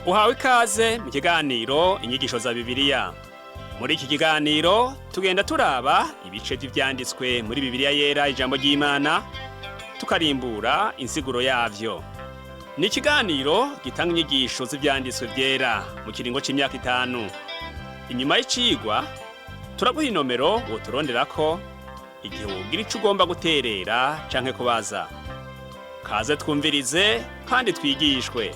Uhawe ikaze mu kiganiro Inyigisho za Bibiliya. Muri iki kiganiro tugenda turaba ibice vy'ivyanditswe muri Bibiliya Yera, ijambo ry'Imana, tukarimbura insiguro yavyo. Ni ikiganiro gitanga inyigisho z'ivyanditswe vyera mu kiringo c'imyaka 5. Inyuma y'icigwa turaguha inomero woturonderako igihe wogira ico ugomba guterera canke kubaza. Kaze twumvirize kandi twigishwe.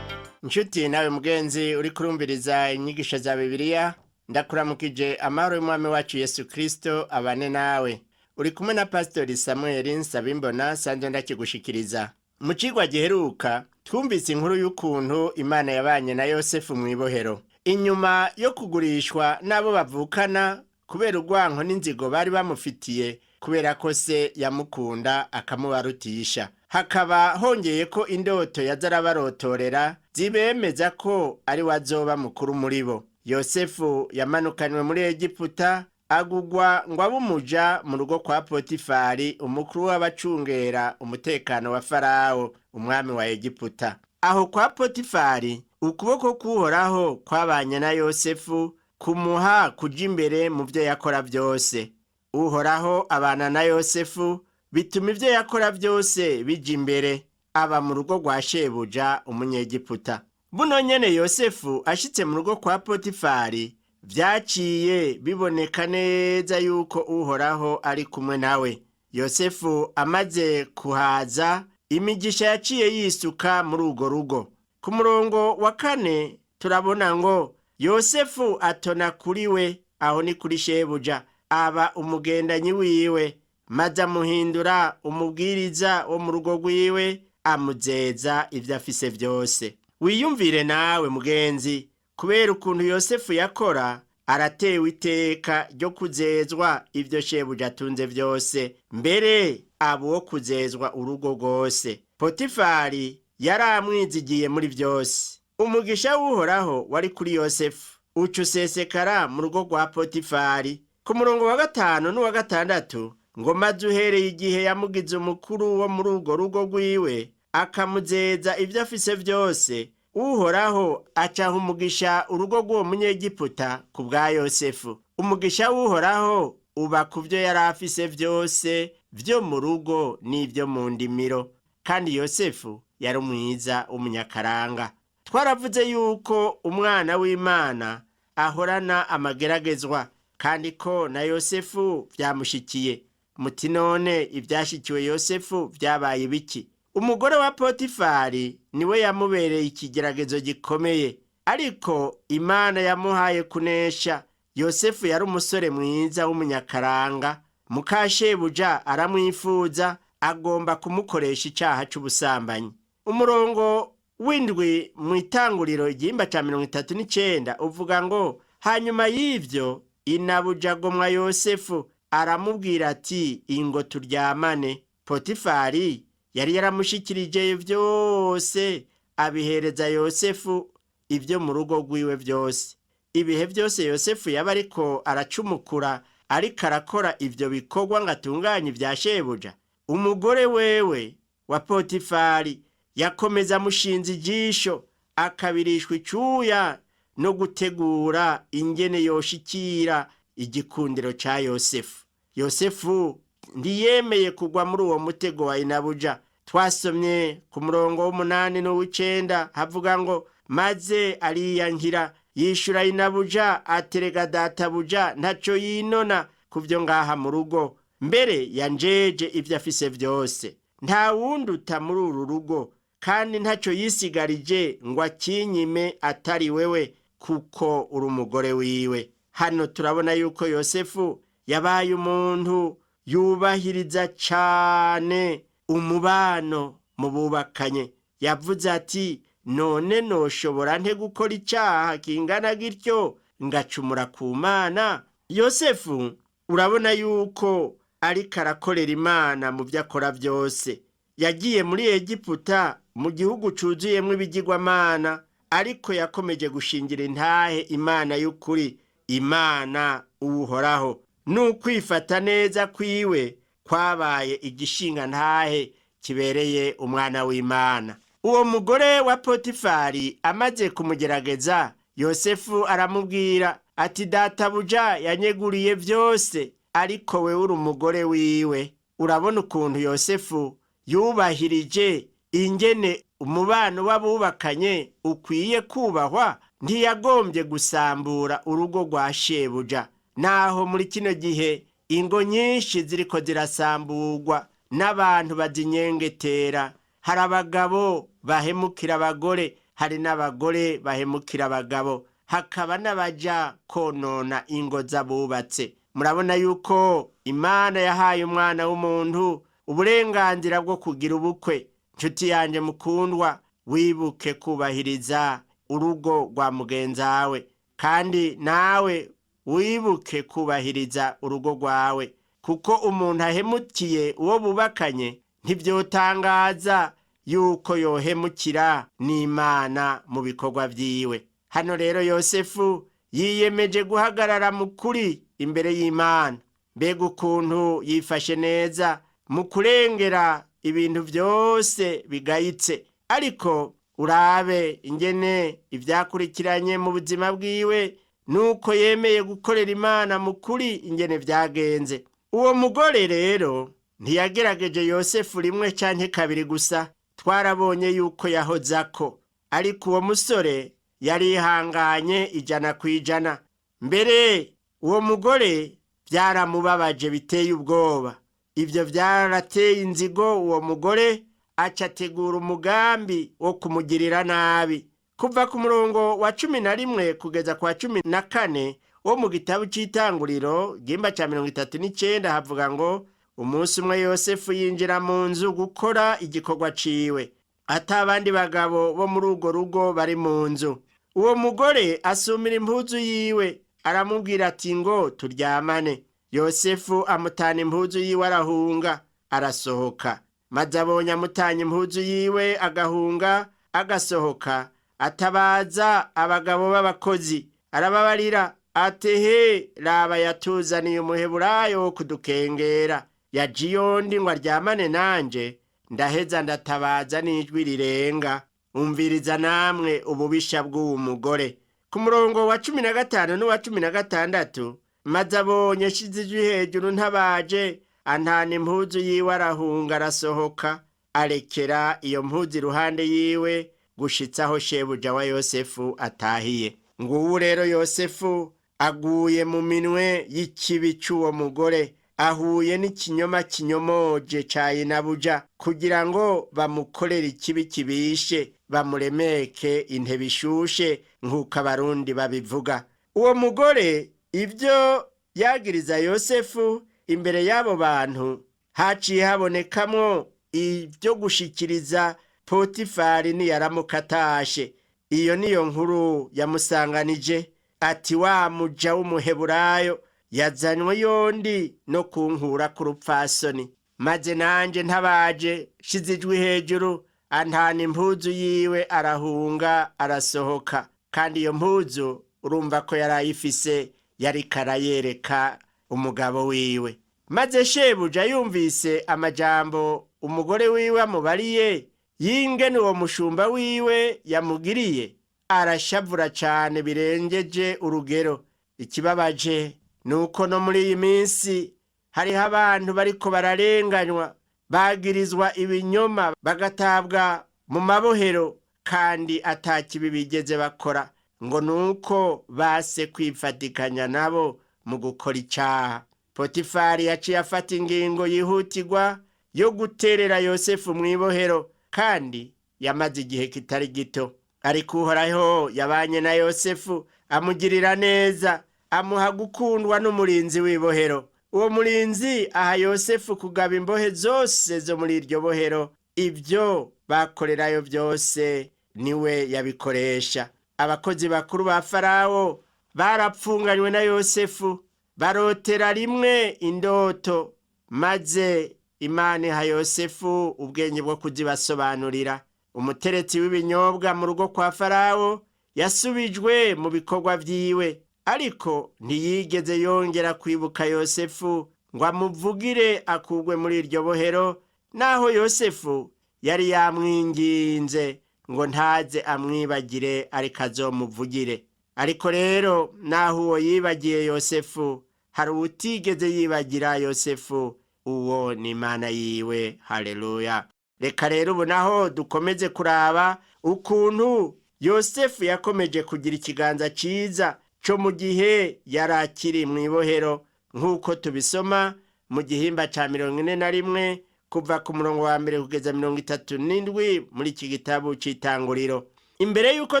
Nshuti nawe mugenzi uri kurumviriza inyigisho za Bibiliya, ndakuramukije amahoro y'umwami wacu Yesu Kristo abane nawe. Uri kumwe na Pastori Samuel Nsabimbona sanzwe ndakigushikiriza. Mu cigwa giheruka twumvise inkuru y'ukuntu Imana yabanye na Yosefu mw'ibohero. Inyuma yo kugurishwa n'abo bavukana kubera urwanko n'inzigo bari bamufitiye kubera ko se yamukunda akamubarutisha. Hakaba hongeye ko indoto yaza arabarotorera zibemeza ko ari we azoba mukuru muri bo. Yosefu yamanukanywe muri Egiputa agugwa ngo abe umuja mu rugo kwa Potifari, umukuru w'abacungera umutekano wa Farawo, umwami wa Egiputa. Aho kwa Potifari ukuboko k'Uhoraho kwabanye na Yosefu kumuha kuja imbere mu vyo yakora vyose. Uhoraho abana na Yosefu bituma ivyo yakora vyose bija imbere, aba mu rugo rwa shebuja umunyegiputa. Buno nyene Yosefu ashitse mu rugo kwa Potifari, vyaciye biboneka neza yuko Uhoraho ari kumwe nawe. Yosefu amaze kuhaza, imigisha yaciye yisuka muri urwo rugo. Ku murongo wa 4 turabona ngo Yosefu atona kuri we, aho ni kuri shebuja, aba umugendanyi wiwe, maze amuhindura umubwiriza wo mu rugo rwiwe, amuzeza ivyo afise vyose. Wiyumvire nawe mugenzi, kubera ukuntu Yosefu yakora, aratewe iteka ryo kuzezwa ivyo shebuja atunze vyose, mbere aba uwo kuzezwa urugo rwose. Potifari yaramwizigiye muri vyose. Umugisha w'Uhoraho wari kuri Yosefu, uca usesekara mu rugo rwa Potifari. Ku murongo wa 5 n'uwa 6 ngo maze uhereye igihe yamugize umukuru wo muri urwo rugo rwiwe, akamuzeza ivyo afise vyose, Uhoraho acaha umugisha urugo rw'uwo munyegiputa ku bwa Yosefu. Umugisha w'Uhoraho uba ku vyo yari afise vyose vyo mu rugo n'ivyo mu ndimiro. Kandi Yosefu yari umwiza w'umunyakaranga. Twaravuze yuko umwana w'Imana ahorana amageragezwa, kandi ko na Yosefu vyamushikiye. Muti none ivyashikiwe Yosefu vyabaye biki? Umugore wa Potifari niwe yamubereye ikigeragezo gikomeye, ariko Imana yamuhaye kunesha. Yosefu yari umusore mwiza w'umunyakaranga, mukashebuja aramwifuza, agomba kumukoresha icaha c'ubusambanyi. Umurongo w'7 mu itanguriro igihimba ca 39 uvuga ngo hanyuma y'ivyo inabuja agomwa Yosefu aramubwira ati ingo turyamane. Potifari yari yaramushikirije vyose, abihereza Yosefu ivyo mu rugo rwiwe vyose. Ibihe vyose Yosefu yaba ariko aracumukura, ariko arakora ivyo bikorwa ngo atunganye ivya shebuja. Umugore wewe wa Potifari yakomeza amushinza ijisho, akabirishwa icuya no gutegura ingene yoshikira igikundiro ca Yosefu. Yosefu ntiyemeye kugwa muri uwo mutego wa inabuja. Twasomye ku murongo w'8 n'uw'icenda havuga ngo maze ariyankira yishura inabuja aterega databuja ntaco yinona kuvyo ngaha mu rugo, mbere yanjeje ivyo afise vyose. Nta wunduta muri uru rugo, kandi ntaco yisigarije ngo akinyime atari wewe, kuko uri umugore wiwe. Hano turabona yuko Yosefu yabaye umuntu yubahiriza cane umubano mu bubakanye. Yavuze ati none noshobora nte gukora icaha kingana gityo ngacumura ku Mana? Yosefu urabona yuko ariko arakorera Imana mu vyo akora vyose. Yagiye muri Egiputa, mu gihugu cuzuyemwo ibigirwamana, ariko yakomeje gushingira intahe Imana y'ukuri, Imana Uhoraho. N'ukwifata neza kwiwe kwabaye igishinga ntahe kibereye umwana w'Imana. Uwo mugore wa Potifari amaze kumugerageza, Yosefu aramubwira ati: "Databuja yanyeguriye byose, ariko wewe uri umugore wiwe." Urabona ukuntu Yosefu yubahirije ingene umubano w'abubakanye ukwiye kubahwa. Ntiyagombye gusambura urugo rwa shebuja, naho muri kino gihe ingo nyinshi ziriko zirasamburwa n'abantu bazinyengetera. Hari abagabo bahemukira abagore, hari n'abagore bahemukira abagabo, hakaba n'abaja konona ingo z'abubatse. Murabona yuko Imana yahaye umwana w'umuntu uburenganzira bwo kugira ubukwe. Nshuti yanjye mukundwa, wibuke kubahiriza urugo rwa mugenzawe, kandi nawe wibuke kubahiriza urugo rwawe, kuko umuntu ahemukiye uwo bubakanye ntibyotangaza yuko yohemukira n'Imana mu bikorwa byiwe. Hano rero Yosefu yiyemeje guhagarara mu kuri imbere y'Imana. Mbega ukuntu yifashe neza mu kurengera ibintu byose bigayitse! Ariko urabe ingene ibyakurikiranye mu buzima bwiwe, nuko yemeye gukorera Imana mu kuri, ingene byagenze. Uwo mugore rero ntiyagerageje Yosefu rimwe canke kabiri gusa, twarabonye yuko yahozako, ariko uwo musore yarihanganye 100%. Mbere uwo mugore byaramubabaje biteye ubwoba. Ibyo byarateye inzigo uwo mugore, aca ategura umugambi wo kumugirira nabi. Kuva ku murongo wa 11 kugeza ku wa 14 wo mu gitabo cy'Itanguriro igihimba cya 39 havuga ngo: Umunsi umwe Yosefu yinjira mu nzu gukora igikorwa ciwe, ata abandi bagabo bo muri urwo rugo bari mu nzu. Uwo mugore asumira impuzu yiwe, aramubwira ati: "Ngo turyamane." Yosefu amutana impuzu yiwe, arahunga, arasohoka. Maze abonye amutanye impuzu yiwe agahunga agasohoka, atabaza abagabo b'abakozi, arababarira atehe: "Raba, yatuzaniye Umuheburayo wo kudukengera, yaje iyondi ngo aryamane nanje, ndaheza ndatabaza n'ijwi rirenga." Umviriza namwe ububisha bw'uwu mugore. Ku murongo wa 15 n'uwa 16: Maze abonye nshize ijwi hejuru ntabaje, antana impuzu yiwe, arahunga, arasohoka, arekera iyo mpuzu iruhande yiwe gushitsa aho shebuja wa Yosefu atahiye. Ngubu rero Yosefu aguye mu minwe y'ikibi cy'uwo mugore, ahuye n'ikinyoma kinyomoje ca inabuja kugira ngo bamukorere ikibi kibishe, bamuremeke intebe ishushe, nk'uko Abarundi babivuga. Uwo mugore ibyo yagiriza Yosefu imbere y'abo bantu, haciye habonekamwo ibyo gushikiriza Potifari niyaramuka atashe. Iyo niyo nkuru yamusanganije ati: "Wa muja w'Umuheburayo yazanywe yondi no kunkura ku rupfasoni, maze nanjye ntabaje nshize ijwi hejuru, antana impuzu yiwe, arahunga, arasohoka." Kandi iyo mpuzu urumva ko yari ayifise, yari karayereka umugabo wiwe. Maze shebuja yumvise amajambo umugore wiwe amubariye yingene uwo mushumba wiwe yamugiriye, arashavura cane birengeje urugero. Ikibabaje ni uko no muri iyi minsi hariho abantu bariko bararenganywa, bagirizwa ibinyoma, bagatabwa mu mabohero kandi ata kibi bigeze bakora, ngo nuko base kwifatikanya nabo mu gukora icaha. Potifari yaciye afata ingingo yihutirwa yo guterera Yosefu mw'ibohero, kandi yamaze igihe kitari gito. Ariko Uhoraho yabanye na Yosefu, amugirira neza, amuha gukundwa n'umurinzi w'ibohero. Uwo murinzi aha Yosefu kugaba imbohe zose zo muri iryo bohero. Ibyo bakorerayo byose niwe yabikoresha. Abakozi bakuru ba Farawo barapfunganywe na Yosefu, barotera rimwe indoto, maze Imana iha Yosefu ubwenge bwo kuzibasobanurira. Umuteretsi w'ibinyobwa mu rugo kwa Farawo yasubijwe mu bikorwa vyiwe, ariko ntiyigeze yongera kwibuka Yosefu ngo amuvugire akugwe muri iryo bohero. Naho Yosefu yari yamwinginze ngo ntaze amwibagire, ariko azomuvugire. Ariko rero naho uwo yibagiye Yosefu, hari uwutigeze yibagira Yosefu, uwo ni Imana yiwe. Haleluya! Reka rero ubu naho dukomeze kuraba ukuntu Yosefu yakomeje kugira ikiganza cyiza cyo mu gihe yari akiri mu ibohero, nk'uko tubisoma mu gihimba cya 41 kuva ku murongo wa 1 kugeza 37 muri iki gitabo cy'Itanguriro. Imbere y'uko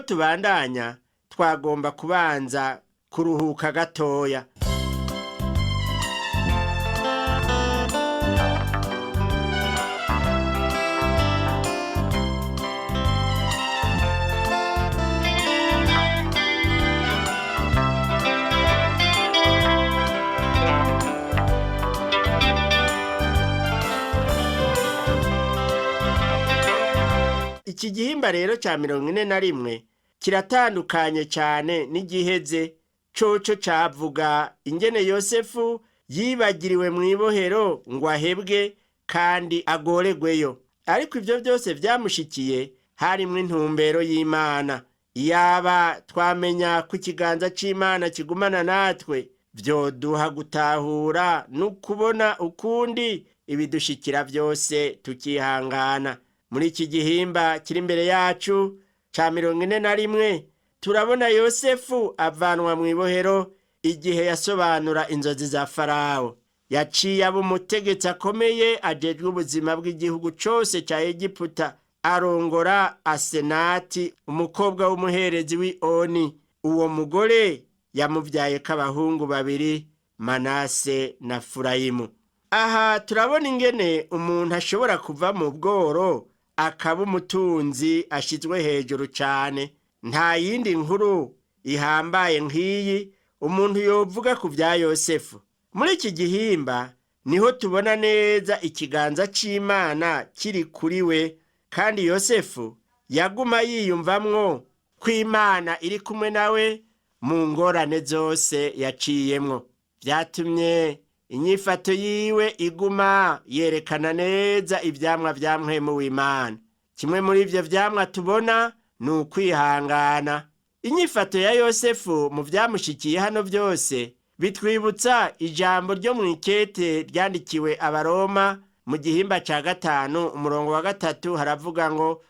tubandanya, twagomba kubanza kuruhuka gatoya. Iki gihimba rero cya 41 kiratandukanye cyane n'igiheze. Coco cavuga ingene Yosefu yibagiriwe mu ibohero ngo ahebwe kandi agoregweyo, ariko ibyo byose byamushikiye harimwo intumbero y'Imana. Iyaba twamenya ko ikiganza c'Imana kigumana natwe, vyoduha gutahura no kubona ukundi ibidushikira byose tukihangana. Muri iki gihimba kiri imbere yacu ca 41, turabona Yosefu avanwa mu ibohero igihe yasobanura inzozi za Farawo. Yaciye aba umutegetsi akomeye ajejwe ubuzima bw'igihugu cose ca Egiputa, arongora Asenati, umukobwa w'umuherezi w'i Oni. Uwo mugore yamuvyayeko abahungu babiri, Manase na Furayimu. Aha turabona ingene umuntu ashobora kuva mu bworo akaba umutunzi ashizwe hejuru cane. Nta yindi nkuru ihambaye nk'iyi umuntu yovuga ku bya Yosefu. Muri iki gihimba niho tubona neza ikiganza c'Imana kiri kuri we, kandi Yosefu yaguma yiyumvamwo ko Imana iri kumwe nawe mu ngorane zose yaciyemwo. Vyatumye inyifato yiwe iguma yerekana neza ivyamwa vya Mpwemu w'Imana. Kimwe muri ivyo vyamwa tubona ni ukwihangana. Inyifato ya Yosefu mu vyamushikiye hano byose bitwibutsa ijambo ryo mu ikete ryandikiwe Abaroma mu gihimba ca 5 umurongo wa 3, haravuga ngo: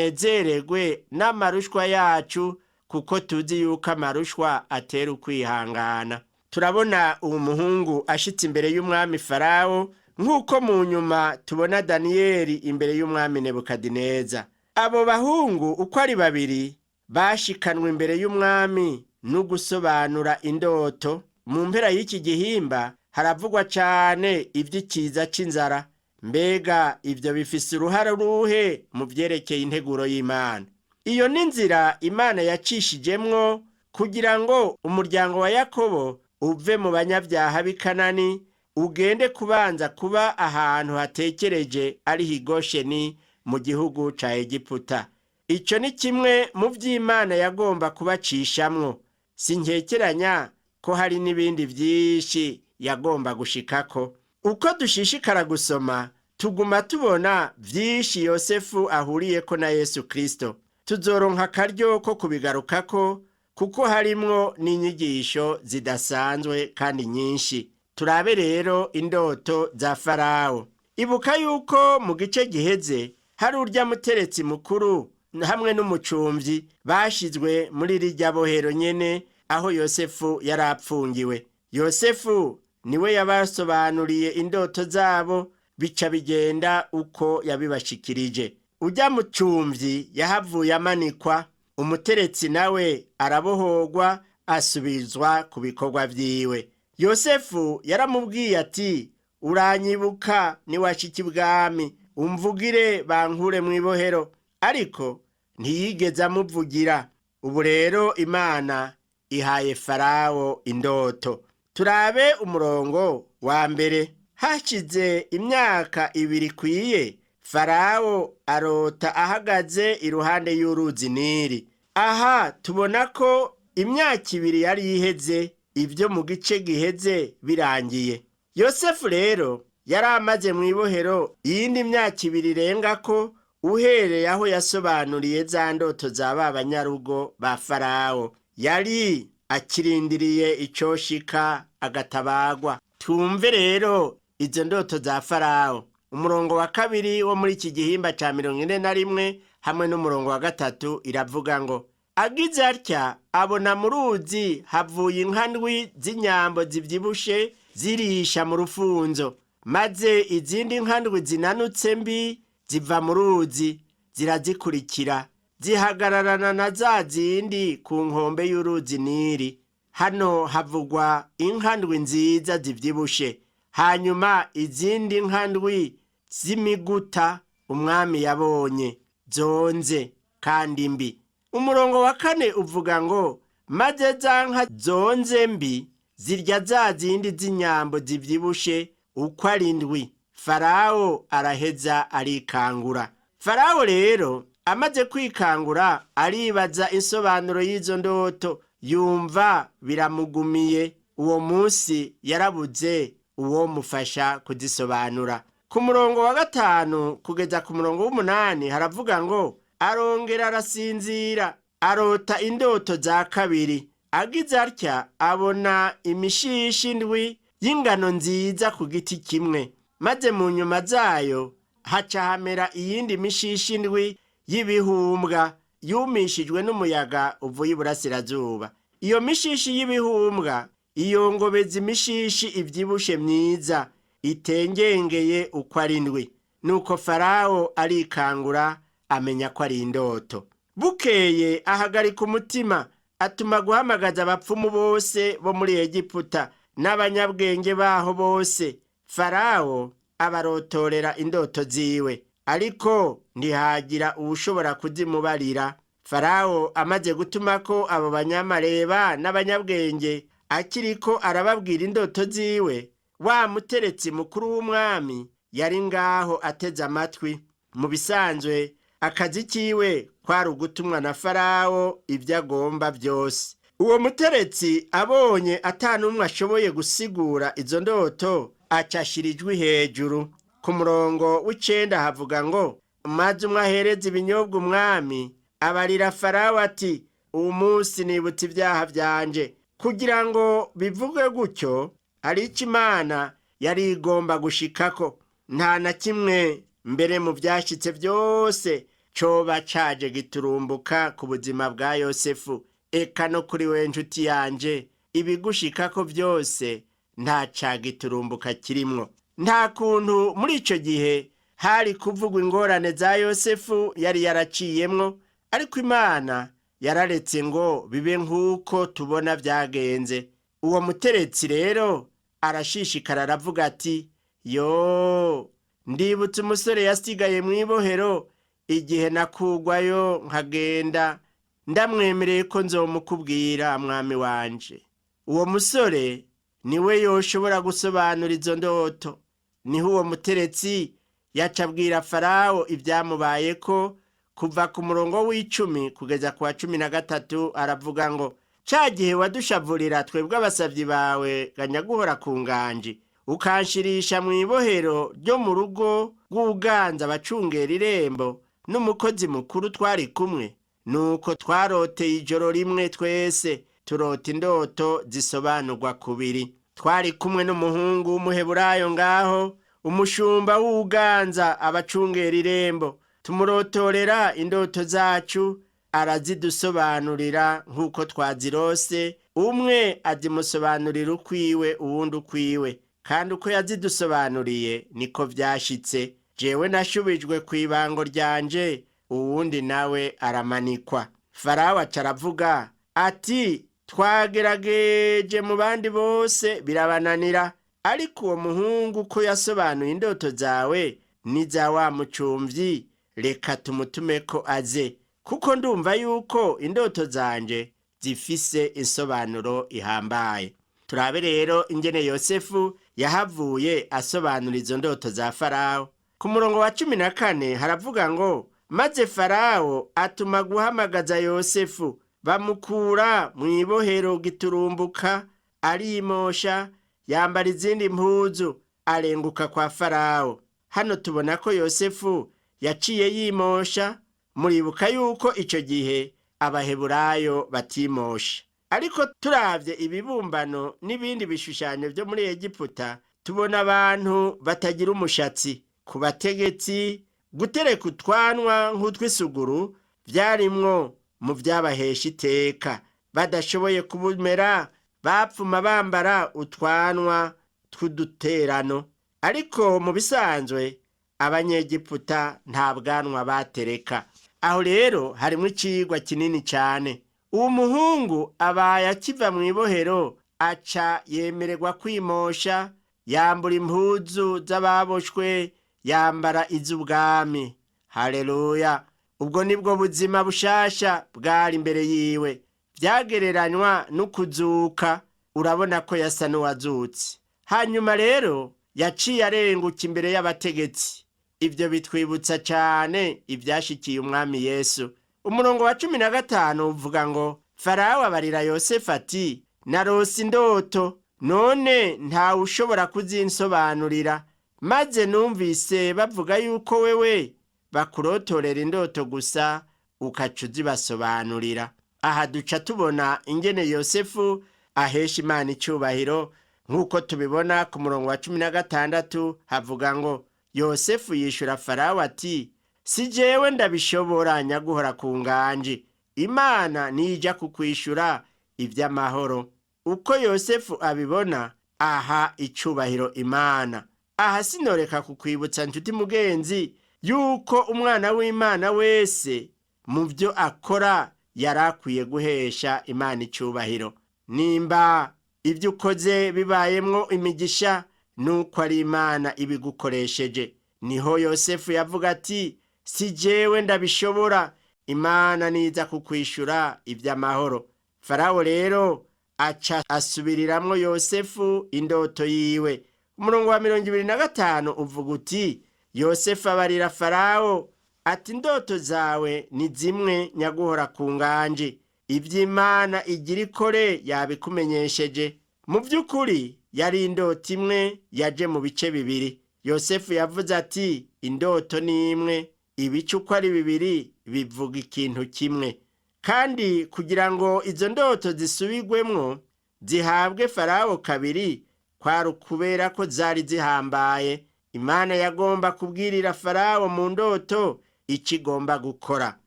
"Tunezeregwe n'amarushwa yacu, kuko tuzi yuko amarushwa atera ukwihangana." Turabona uwo muhungu ashitse imbere y'umwami Farawo, nk'uko mu nyuma tubona Daniyeli imbere y'umwami Nebukadineza. Abo bahungu uko ari babiri bashikanwe imbere y'umwami no gusobanura indoto. Mu mpera y'iki gihimba haravugwa cane ivy'ikiza c'inzara. Mbega ivyo bifise uruhare ruhe mu vyerekeye integuro y'Imana? Iyo ni inzira Imana yacishijemwo kugira ngo umuryango wa Yakobo uve mu banyabyaha b'i Kanani, ugende kubanza kuba ahantu hatekereje, ari Higosheni mu gihugu ca Egiputa. Ico ni kimwe mu vy'Imana yagomba kubacishamwo. Sinkekeranya ko hari n'ibindi vyinshi yagomba gushikako. Uko dushishikara gusoma, tuguma tubona vyinshi Yosefu ahuriyeko na Yesu Kristo. Tuzoronka akaryo ko kubigarukako, kuko harimwo n'inyigisho zidasanzwe kandi nyinshi. Turabe rero indoto za Farawo. Ibuka yuko mu gice giheze hari urya muteretsi mukuru hamwe n'umucumvyi bashizwe muri rirya bohero nyene aho Yosefu yari apfungiwe. Yosefu niwe yabasobanuriye indoto zabo, bica bigenda uko yabibashikirije. Urya mucumvyi yahavuye amanikwa, umuteretsi nawe arabohogwa, asubizwa ku bikorwa vyiwe. Yosefu yaramubwiye ati: "Uranyibuka niwashika ibwami, umvugire bankure mu ibohero." Ariko ntiyigeze amuvugira. Ubu rero Imana ihaye Farawo indoto. Turabe umurongo wa 1. Hashize imyaka 2 ikwiye, Farawo arota ahagaze iruhande y'uruzi Nili. Aha tubona ko imyaka 2 yari iheze, ibyo mu gice giheze birangiye. Yosefu rero Yari amaze mu ibohero iyindi myaka 2 irenga ko uhereye aho yasobanuriye za ndoto za ba banyarugo ba Farawo. Yari akirindiriye icoshika agatabagwa. Twumve rero izo ndoto za Farawo. Umurongo wa 2 wo muri iki gihimba ca 41 hamwe n'umurongo wa 3 iravuga ngo: agize atya abona mu ruzi havuye inka ndwi z'inyambo zivyibushe zirisha mu rufunzo, maze izindi nka ndwi zinanutse mbi ziva mu ruzi zirazikurikira, zihagararana na za zindi ku nkombe y'uruzi Nili. Hano havugwa inka ndwi nziza zivyibushe, hanyuma izindi nka ndwi z'imiguta umwami yabonye zonze kandi mbi. Umurongo wa 4 uvuga ngo: maze za nka zonze mbi zirya za zindi z'inyambo zivyibushe uko ari ndwi. Farawo araheza arikangura. Farawo rero amaze kwikangura aribaza insobanuro y'izo ndoto, yumva biramugumiye. Uwo munsi yarabuze uwo mufasha kuzisobanura. Ku murongo wa 5 kugeza ku murongo w'8 haravuga ngo: arongera arasinzira, arota indoto za kabiri. Agize atya abona imishishi ndwi y'ingano nziza ku giti kimwe, maze mu nyuma zayo haca hamera iyindi mishishi ndwi y'ibihumbwa yumishijwe n'umuyaga uvuye iburasirazuba. Iyo mishishi y'ibihumbwa iyongobeza imishishi ivyibushe myiza itengengeye uko ari ndwi. Nuko Farawo arikangura amenya ko ari indoto. Bukeye ahagarika umutima, atuma guhamagaza abapfumu bose bo muri Egiputa n'abanyabwenge baho bose. Farawo abarotorera indoto ziwe, ariko ntihagira uwushobora kuzimubarira. Farawo amaze gutumako abo banyamareba n'abanyabwenge, akiriko arababwira indoto ziwe, wa muteretsi mukuru w'umwami yari ngaho ateze amatwi. Mu bisanzwe akazi kiwe kwari ugutumwa na Farawo ibyo agomba byose. Uwo muteretsi abonye atanumwe ashoboye gusigura izo ndoto, acashira ijwi hejuru. Ku murongo w'9 havuga ngo: maze umwe ahereza ibinyobwa umwami abarira Farawo ati: uwu munsi nibutse ibyaha byanje. Kugira ngo bivuge gutyo, hari icyo Imana yari igomba gushikako. Nta na kimwe mbere mu byashyitse byose coba caje giturumbuka ku buzima bwa Yosefu. Eka no kuri we nshuti yanje, ibigushikako byose nta cagiturumbuka kirimwo. Nta kuntu muri ico gihe hari kuvugwa ingorane za Yosefu yari yaraciyemwo, ariko Imana yararetse ngo bibe nk'uko tubona byagenze. Uwo muteretsi rero arashishikara aravuga ati: yo, ndibutse umusore yasigaye mu ibohero igihe nakugwayo nkagenda, ndamwemereye ko nzomukubwira mwami wanje. Uwo musore niwe yoshobora gusobanura izo ndoto. Niho uwo muteretsi yaca abwira Farawo ibyamubayeko kuva ku murongo w'10 kugeza ku wa 13. Aravuga ngo: ca gihe wadushavurira twebwe abasavyi bawe ganyaguhora ku nganji, ukanshirisha mu ibohero ryo mu rugo rw'uganza abacungera irembo n'umukozi mukuru twari kumwe. Nuko twaroteye ijoro rimwe twese, turota indoto zisobanurwa kubiri. Twari kumwe n'umuhungu w'umuheburayo ngaho, umushumba w'uganza abacungera irembo, tumurotorera indoto zacu, arazidusobanurira nk'uko twazirose. Umwe azimusobanurira ukwiwe, uwundi ukwiwe, kandi uko yazidusobanuriye niko vyashitse. Jewe nashubijwe ku ibango ryanje, uwundi nawe aramanikwa. Farawo aca aravuga ati: twagerageje mu bandi bose birabananira, ariko uwo muhungu ko yasobanuye indoto zawe n'iza wa mucumvyi, reka tumutumeko aze, kuko ndumva yuko indoto zanje zifise insobanuro ihambaye. Turabe rero ingene Yosefu yahavuye asobanura izo ndoto za Farawo. Ku murongo wa 14 haravuga ngo: maze Farawo atuma guhamagaza Yosefu, bamukura mu ibohero giturumbuka, arimosha, yambara izindi mpuzu. arenguka kwa Farawo. Hano tubona ko Yosefu yaciye yimosha. Muribuka yuko icyo gihe Abaheburayo batimosha. Ariko turavye ibibumbano n'ibindi bishushanyo byo muri Egiputa, tubona abantu batagira umushatsi. Ku bategetsi, gutereka utwanwa nk'utw'isuguru vyarimwo mu vyabahesha iteka. Badashoboye kubumera, bapfuma bambara utwanwa tw'uduterano. Ariko mu bisanzwe Abanyegiputa nta bwanwa batereka. Aho rero harimo icigwa kinini cyane. Uwo muhungu abaye akiva mu ibohero, aca yemererwa kwimosha, yambura impuzu z'ababoshwe, yambara iz'ubwami. Haleluya! Ubwo nibwo buzima bushasha bwari imbere yiwe, byagereranywa n'ukuzuka. Urabona ko yasa n'uwazutse. Hanyuma rero yaciye arenguka imbere y'abategetsi. Ibyo bitwibutsa cyane ibyashikiye Umwami Yesu. Umurongo wa 15 uvuga ngo: Farawo abarira Yosefu ati: "Narose indoto, none ntawe ushobora kuzinsobanurira. Maze numvise bavuga yuko wewe bakurotorera indoto gusa, ukaca uzibasobanurira." Aha duca tubona ingene Yosefu ahesha Imana icyubahiro, nk'uko tubibona ku murongo wa 16. Havuga ngo: Yosefu yishyura Farawo ati: "Si jewe ndabishobora, nyaguhora ku nganji. Imana nijya kukwishura iby'amahoro." Uko Yosefu abibona, aha icubahiro Imana. Aha sinoreka kukwibutsa, nshuti mugenzi, yuko umwana w'Imana wese mu byo akora yari akwiye guhesha Imana icubahiro. Nimba ibyo ukoze bibayemwo imigisha, nuko ari Imana ibigukoresheje. Niho Yosefu yavuga ati: "Si jewe ndabishobora, Imana niza kukwishura iby'amahoro." Farawo rero aca asubiriramwo Yosefu indoto yiwe. Umurongo wa 25 uvuga uti: Yosefu abarira Farawo ati: "Indoto zawe ni zimwe, nyaguhora ku nganje. Iby'Imana igira ikore yabikumenyesheje." Mu by'ukuri yari indoto imwe yaje mu bice bibiri. Yosefu yavuze ati: "Indoto ni imwe, ibice uko ari bibiri bivuga ikintu kimwe." Kandi kugira ngo izo ndoto zisubigwemwo, zihabwe Farawo kabiri, kwari ukubera ko zari zihambaye. Imana yagomba kubwirira Farawo mu ndoto icyo igomba gukora.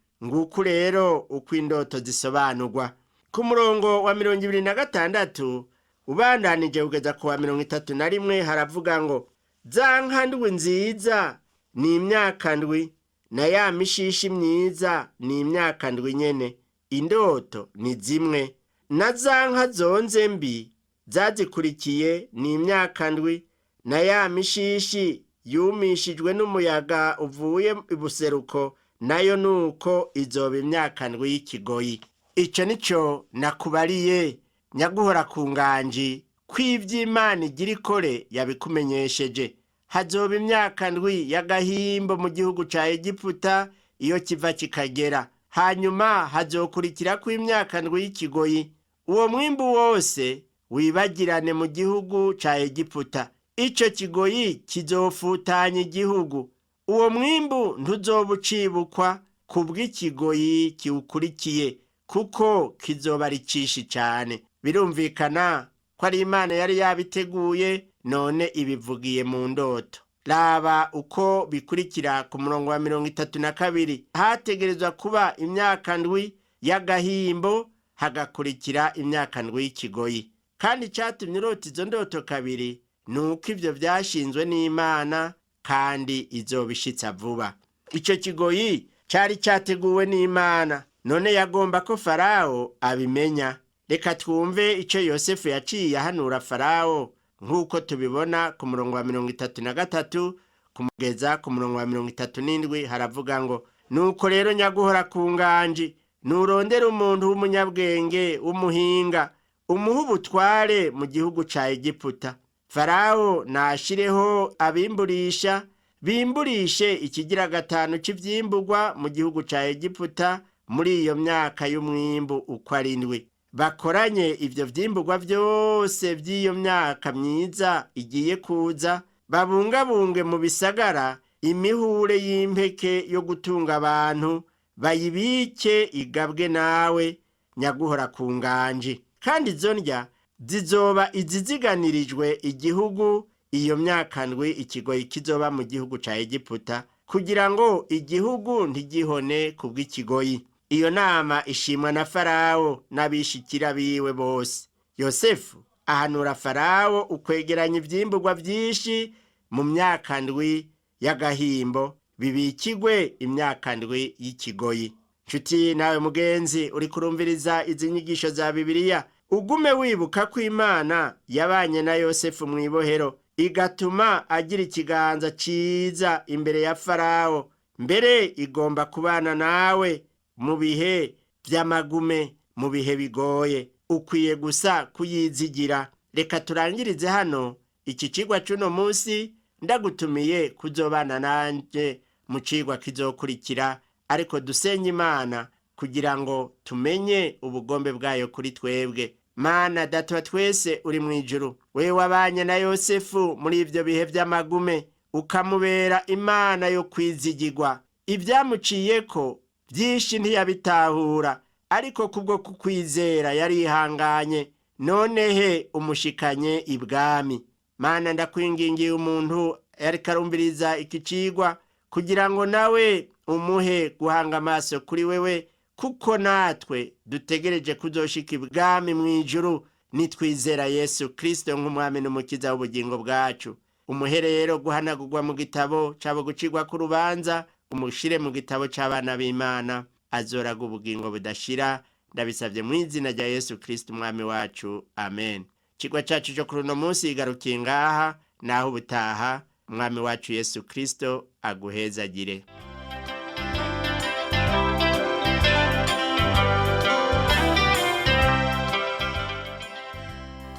Nguku rero uko indoto zisobanurwa. Ku murongo wa 26 ubandanije kugeza ku wa 31 haravuga ngo: Za nka ndwi nziza ni imyaka 7, na ya mishishi myiza ni imyaka 7 nyene. Indoto ni zimwe. Na za nka zonze mbi zazikurikiye ni imyaka 7, na ya mishishi yumishijwe n'umuyaga uvuye ibuseruko nayo nuko izoba imyaka 7 y'ikigoyi. Icyo nico nakubariye, nyaguhora ku nganji, kw'iby'Imana igira ikore yabikumenyesheje. Hazoba imyaka 7 y'agahimbo mu gihugu ca Egiputa iyo kiva kikagera, hanyuma hazokurikirako imyaka 7 y'ikigoyi. Uwo mwimbu wose wibagirane mu gihugu ca Egiputa. Ico kigoyi kizofutanya igihugu. Uwo mwimbu ntuzoba ucibukwa kubw'ikigoyi kiwukurikiye, kuko kizoba ari cishi cane. Birumvikana ko ari Imana yari yabiteguye, none ibivugiye mu ndoto. Raba uko bikurikira ku murongo wa 32: hategerezwa kuba imyaka 7 y'agahimbo, hagakurikira imyaka 7 y'ikigoyi. Kandi icyatumye urota izo ndoto kabiri ni uko ibyo byashinzwe n'Imana, kandi izobishitsa vuba. Icyo kigoyi cyari cyateguwe n'Imana, none yagomba ko Farawo abimenya. Reka twumve icyo Yosefu yaciye ahanura Farawo, nk'uko tubibona ku murongo wa 33 kumugeza ku murongo wa 37. Haravuga ngo: Nuko rero, nyaguhora ku nganji, nurondera umuntu w'umunyabwenge w'umuhinga, umuhe ubutware mu gihugu ca Egiputa. Farawo nashireho abimburisha, bimburishe ikigira gatanu c'ivyimbugwa mu gihugu ca Egiputa muri iyo myaka y'umwimbu uko ari 7. Bakoranye ivyo vyimburwa vyose vy'iyo myaka myiza igiye kuza. Babungabunge mu bisagara imihure y'impeke yo gutunga abantu, bayibike igabwe nawe nyaguhora ku nganji. Kandi izo ndya zizoba iziziganirijwe igihugu iyo myaka ndwi ikigoyi kizoba mu gihugu ca Egiputa, kugira ngo igihugu ntigihone kubw'ikigoyi. Iyo nama ishimwa na Farawo n'abishikira biwe bose. Yosefu ahanura Farawo ukwegeranya ivyimburwa vyinshi mu myaka ndwi y'agahimbo, bibikigwe imyaka ndwi y'ikigoyi. Nshuti nawe mugenzi uri kurumviriza izi nyigisho za Bibiliya, ugume wibuka ko Imana yabanye na Yosefu mw'ibohero, igatuma agira ikiganza ciza imbere ya Farawo. Mbere igomba kubana nawe mu bihe vy'amagume, mu bihe bigoye. Ukwiye gusa kuyizigira. Reka turangirize hano iki cigwa c'uno munsi. Ndagutumiye kuzobana nanje mu cigwa kizokurikira, ariko dusenye Imana kugira ngo tumenye ubugombe bwayo kuri twebwe. Mana Data wa twese uri mu ijuru, wewe wabanye na Yosefu muri ivyo bihe vy'amagume, ukamubera Imana yo kwizigirwa. Ibyamuciyeko byinshi ntiyabitahura, ariko kubwo kukwizera yarihanganye, none he umushikanye ibwami. Mana, ndakwingingiye umuntu yariko arumviriza iki cigwa, kugira ngo nawe umuhe guhanga amaso kuri wewe, kuko natwe dutegereje kuzoshika ibwami mu ijuru nitwizera Yesu Kristo nk'umwami n'umukiza w'ubugingo bwacu. Umuhe rero guhanagurwa mu gitabo cabo gucirwa k'urubanza, umushire mu gitabo c'abana b'Imana, azoraga ubugingo budashira. Ndabisabye mu izina rya Yesu Kristo umwami wacu, amen. Ikigwa cacu cyo kuri uno munsi igarukiye ngaha, naho ubutaha. Umwami wacu Yesu Kristo aguhezagire.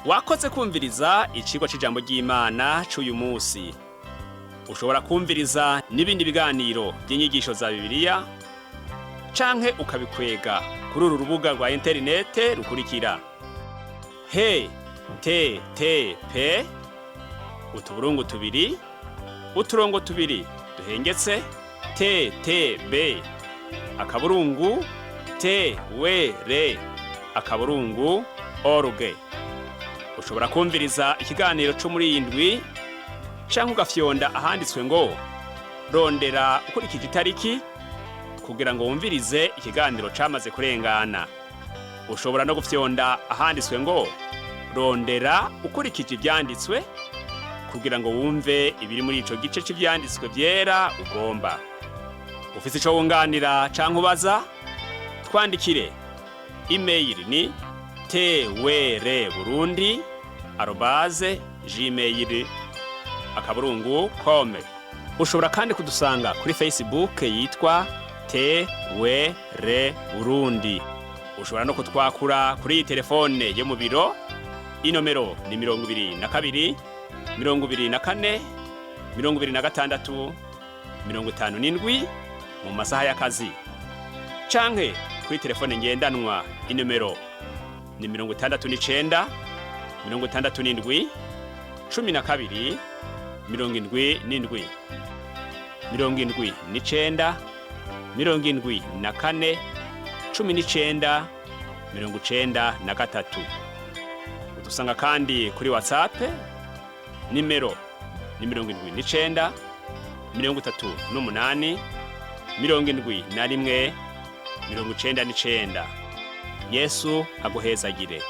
Wakoze kumviriza icigwa c'ijambo ry'Imana c'uyu munsi. Ushobora kumviriza n'ibindi biganiro by'inyigisho za Bibiliya canke ukabikwega kuri uru rubuga rwa interinete rukurikira: he te te pe utuburungu tubiri uturongo tubiri duhengetse te te be akaburungu te we re akaburungu org. Ushobora kumviriza ikiganiro cyo muri iyi ndwi canke ugafyonda ahanditswe ngo rondera ukurikije itariki, kugira ngo wumvirize ikiganiro camaze kurengana. Ushobora no gufyonda ahanditswe ngo rondera ukurikije ivyanditswe, kugira ngo wumve ibiri muri ico gice c'ivyanditswe vyera ugomba. Ufise ico wunganira canke ubaza, twandikire. Email ni twrburundi@gmail.com. Ushobora kandi kudusanga kuri Facebook yitwa TWR Burundi. Ushobora no kutwakura kuri iyi telefone yo mu biro. Inomero ni 22 24 26 57 mu masaha y'akazi, canke kuri telefone ngendanwa, inomero ni 69 67 12 77, 79 74 19 93. Udusanga kandi kuri WhatsApp, nimero ni 79 38 71 99. Yesu aguhezagire.